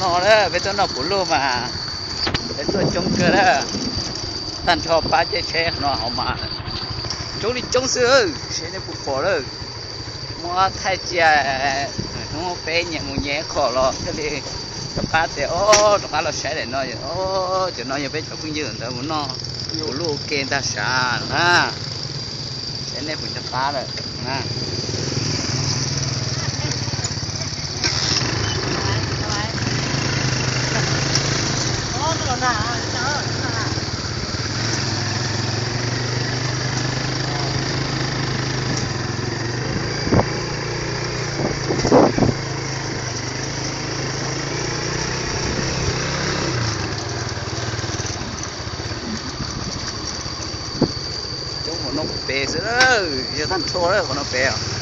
No lawm, peb tuaj noj puv luj mas peb tuaj coob kawg lawm. Tag nrho pab caij tsheb no hauv mas coob li coob xwb, seb nej puas pom lawm. Muab thaij cia, hnub peb nyias mus nyias qhov los thiaj li rov qab tias, o, rov qab los saib daim no. Cov no yog peb cov phooj ywg ntawd mus noj puv luj ua ke ntag sav na. Seb nej puas nco qab lawm na. Coob qhov no pem xwb, yog tag nrho lawm qhov no pem.